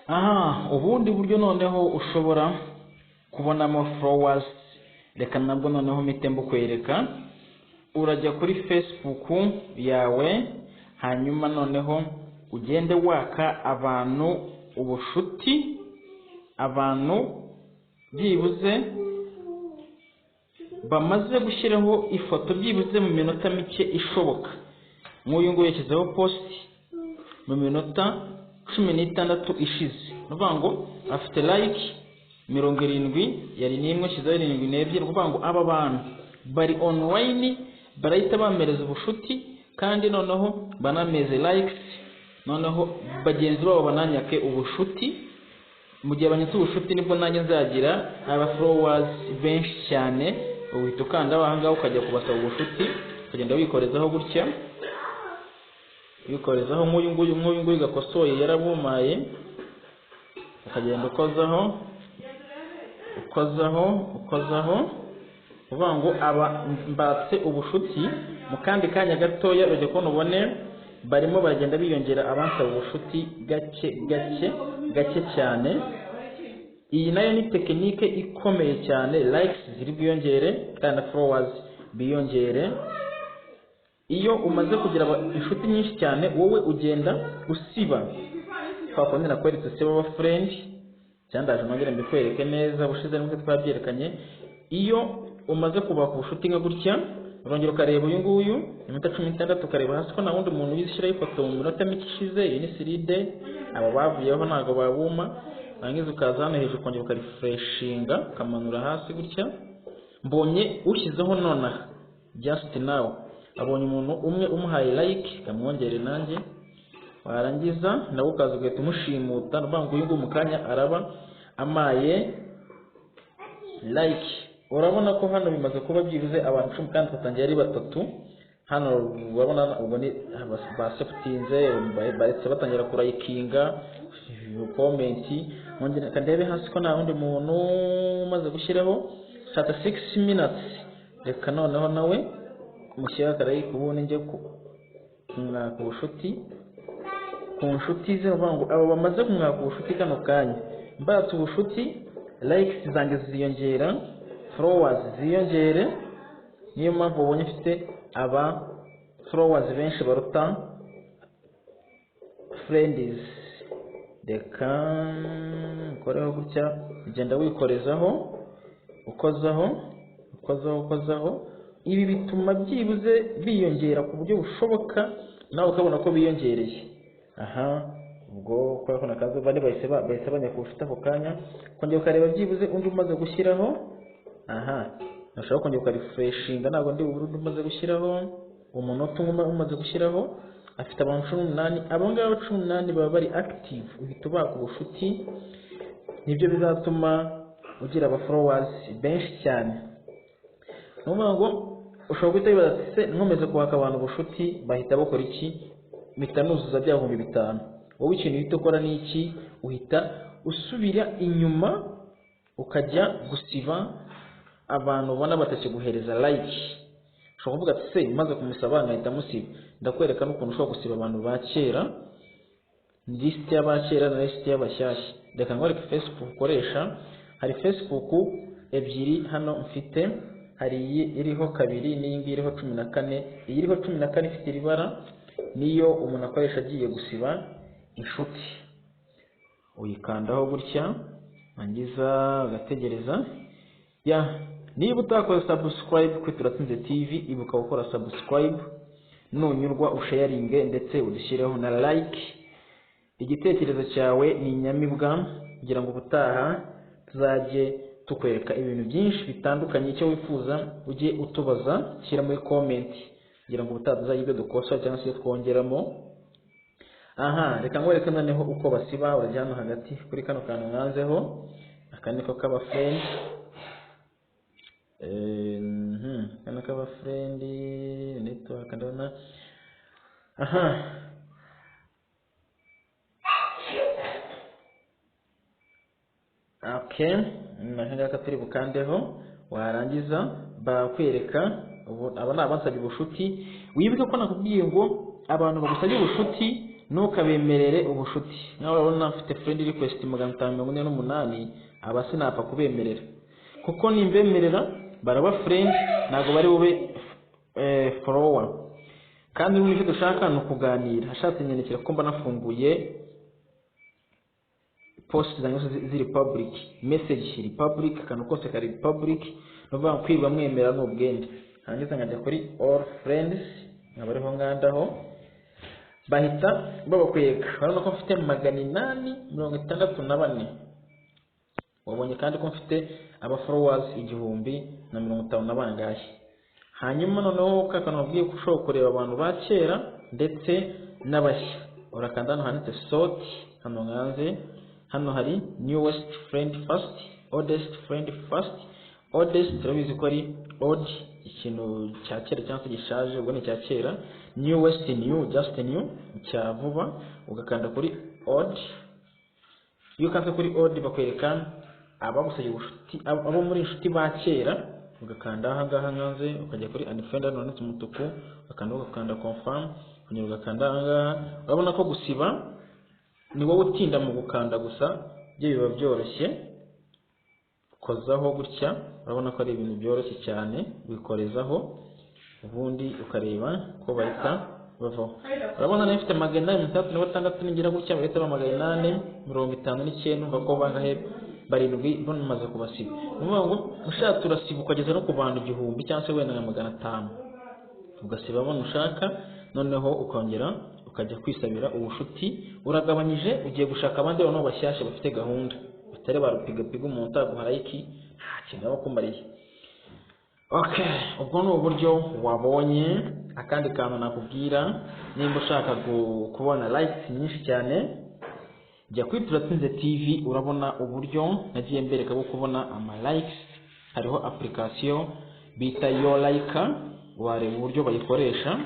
Aha, ubundi buryo noneho ushobora kubonamo followers, reka nabwo noneho mpite mbukwereka. Urajya kuri Facebook yawe, hanyuma noneho ugende waka abantu ubushuti, abantu byibuze bamaze gushyiraho ifoto byibuze mu minota mike ishoboka. Nk'uyu nguyu yashyizeho post mu minota 16 ishize, ni ukuvuga ngo afite like 70, yari n'imwe ashyizeho 72. Ni ukuvuga ngo aba bantu bari online, barahita bamereza ubushuti, kandi noneho banameze likes, noneho bagenzi babo bananyake ubushuti. Mu gihe banyatse ubushuti, nibwo nanjye nzagira aba followers benshi cyane. Uhita ukanda aho ngaho, ukajya kubasaba ubushuti, ukagenda wikorezaho gutya, wikorezaho. Nk'uyu nguyu gakosoye yarabumaye, ukagenda ukozaho, ukozaho, ukozaho, uvuga ngo aba mbatse ubushuti. Mu kandi kanya gatoya ujya kubona ubone barimo baragenda biyongera abansaba ubushuti gake gake gake cyane. Iyi nayo ni technique ikomeye cyane. Likes ziri bwiyongere kandi na followers biyongere. Iyo umaze kugira inshuti nyinshi cyane, wowe ugenda usiba kwa kundi nakweretse usiba aba friend, cyangwa ndaje nongere mbikwereke neza, ubushize nibwo twabyerekanye. Iyo umaze kubaka ubushuti nka gutya, urongera ukareba uyu nguyu iminota 16, ukareba hasi ko nta wundi muntu wishyiraho ifoto mu minota mike ishize. Iyi ni siride, aba bavuyeho ntabwo babuma. Warangiza ukaza hano hejuru, ukongera ukarefreshinga, ukamanura hasi gutya. Mbonye ushyizeho nonaha, just now, abonye umuntu umwe umuhaye like, kamwongere nanjye. Warangiza nawe ukaza ugahita umushimuta. Ni ukuvuga ngo uyu nguyu mu kanya araba amaye like. Urabona ko hano bimaze kuba byibuze abantu 10, kandi twatangiye ari batatu. Hano urabona ubwo ni baseputinze, bahise batangira kurayikinga comment. Nkongera ndebe hasi ko nta wundi muntu umaze gushyiraho 36 minutes. Reka noneho nawe mushyire akarayike, ubundi njye kumwaka ubushuti ku nshuti ze. Uvuga ngo abo bamaze kumwaka ubushuti kano kanya, mbatse ubushuti, likes zanjye ziyongera, followers ziyongere. Niyo mpamvu ubonye mfite aba followers benshi baruta friends. Reka nkoreho gutya. Ugenda wikorezaho, ukozaho, ukozaho, ukozaho. Ibi bituma byibuze biyongera ku buryo bushoboka, nawe ukabona ko biyongereye. Aha ubwo kubera ko nakaza bane bahise banyaka ubushuti ako kanya. Kongera ukareba byibuze undi umaze gushyiraho. Aha ntushobora kongera ukarefreshinga, ntabwo ndi bubure undi umaze gushyiraho. Umunota umwe umaze gushyiraho afite abantu 18. Abo ngabo 18 baba bari active, uhita ubaka ubushuti. Nibyo bizatuma ugira aba followers benshi cyane. Ni ukuvuga ngo ushobora guhita wibaza ati: "Se nkomeze kwaka abantu ubushuti, bahita bakora iki? Mpita nuzuza bya 5000?" Wowe ikintu uhita ukora ni iki? Uhita usubira inyuma, ukajya gusiba abantu ubona batakiguhereza like. Ushobora kuvuga ati: "Se maze kumusaba nkahita musiba?" Ndakwereka n'ukuntu ushobora gusiba abantu ba kera, lisite y'abakera na lisite y'abashyashya. Reka nkwereke Facebook ukoresha. Hari Facebook ebyiri hano mfite: hari iyi iriho kabiri n'iyi ngiyi iriho 14. Iyi iriho 14 ifite iri bara niyo umuntu akoresha agiye gusiba inshuti. Uyikandaho gutya, wangiza ugategereza. Ya, niba utakoze subscribe kuri Turatsinze TV, ibuka gukora subscribe. Nunyurwa usharinge, ndetse udushyireho na like. Igitekerezo cyawe ni inyamibwa, kugira ngo ubutaha tuzajye tukwereka ibintu byinshi bitandukanye. Icyo wifuza ujye utubaza, shyira muri comment, kugira ngo ubutaha tuzajye ibyo dukosora cyangwa se ibyo twongeramo. Aha reka nkwereke noneho uko basiba. Urajya hano hagati kuri kano kantu mwanzeho, aka niko kaba friend, kano kaba friend network ndabona aha. Okay, aka ngaka turi bukandeho. Warangiza bakwereka ubu, aba ni abansabye ubushuti. Wibuke ko nakubwiye ngo abantu bagusabye ubushuti Ntukabemerere ubushuti. Nawe urabona mfite friend request 548. Aba sinapfa kubemerera, kuko nimbemerera baraba friend, ntabwo bari bube follower. Kandi n'ubu icyo dushaka ni ukuganira. Ashatse nyandikira, kuko mba nafunguye post zanjye zose ziri public, message iri public, akantu kose kari public. Ni ukuvuga ngo kwirirwa mwemera ni ubwende. Hangiza nkajya kuri all friends, nkaba ariho ngandaho, bahita babakwega. Urabona ko mfite 864. Wabonye kandi ko mfite aba followers 1050 na bangahe. Hanyuma noneho ka kantu wabwiye ko ushobora kureba abantu ba kera ndetse n'abashya, urakanda hano handitse sort. Hano nkanze, hano hari newest friend first, oldest friend first. Oldest turabizi ko ari old, ikintu cya kera cyangwa se gishaje, ubwo ni icya kera. Newest, new, just new, cya vuba. Ugakanda kuri old. Iyo ukanze kuri old, bakwereka abagusabye ubucuti, abo muri inshuti ba kera. Ugakanda aha ngaha nkanze, ukajya kuri unfriend hano handitse umutuku, ugakanda, ugakanda confirm, ukongera ugakanda aha ngaha. Urabona ko gusiba ni wowe utinda mu gukanda gusa, byo biba byoroshye. Kozaho gutya, urabona ko ari ibintu byoroshye cyane. Wikorezaho, ubundi ukareba ko bahita bavaho. Urabona nayo ifite 866, ningira gutya bahita ba 859. Umva ko bangahe? Barindwi bamaze kubasiba. Ni ukuvuga ngo ushatse urasiba ukageza no ku bantu 1000 cyangwa se wenda nka 500, ugasiba abona ushaka, noneho ukongera ukajya kwisabira ubushuti. Uragabanyije, ugiye gushaka abandi noneho bashyashya bafite gahunda, batari ba rupigapiga. Umuntu utaguha like nta kintu aba akumariye. Okay, ubwo ni uburyo wabonye. Akandi kantu nakubwira, nimba ushaka kubona likes nyinshi cyane, jya kuri Turatsinze TV, urabona uburyo nagiye mbereka bwo kubona ama likes. Hariho application bita Yo Like, wareba uburyo bayikoresha.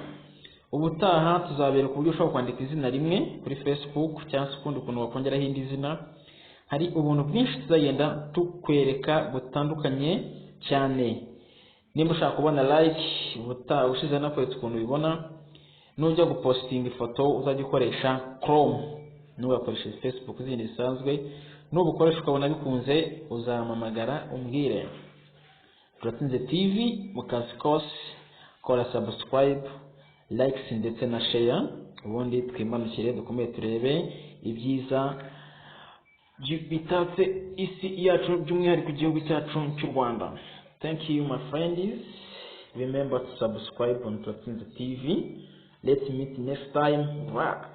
Ubutaha tuzabereka uburyo ushobora kwandika izina rimwe kuri Facebook, cyangwa se ukundi kuntu wakongeraho indi zina. Hari ubuntu bwinshi tuzagenda tukwereka butandukanye cyane. Nimba ushaka kubona like, ubutaha ushize nakweretse ukuntu ubibona. Nujya gupostinga ifoto, uzajya ukoresha Chrome, ntugakoreshe Facebook zindi zisanzwe. Nubukoresha ukabona bikunze, uzampamagara umbwire. Turatsinze TV mu kazi kose. Kora subscribe, likes ndetse na share, ubundi twimanukire dukomeye turebe ibyiza bitatse isi yacu, by'umwihariko igihugu cyacu cy'u Rwanda. Thank you, my friends. Remember to subscribe on Turatsinze TV. Let's meet next time. Rock.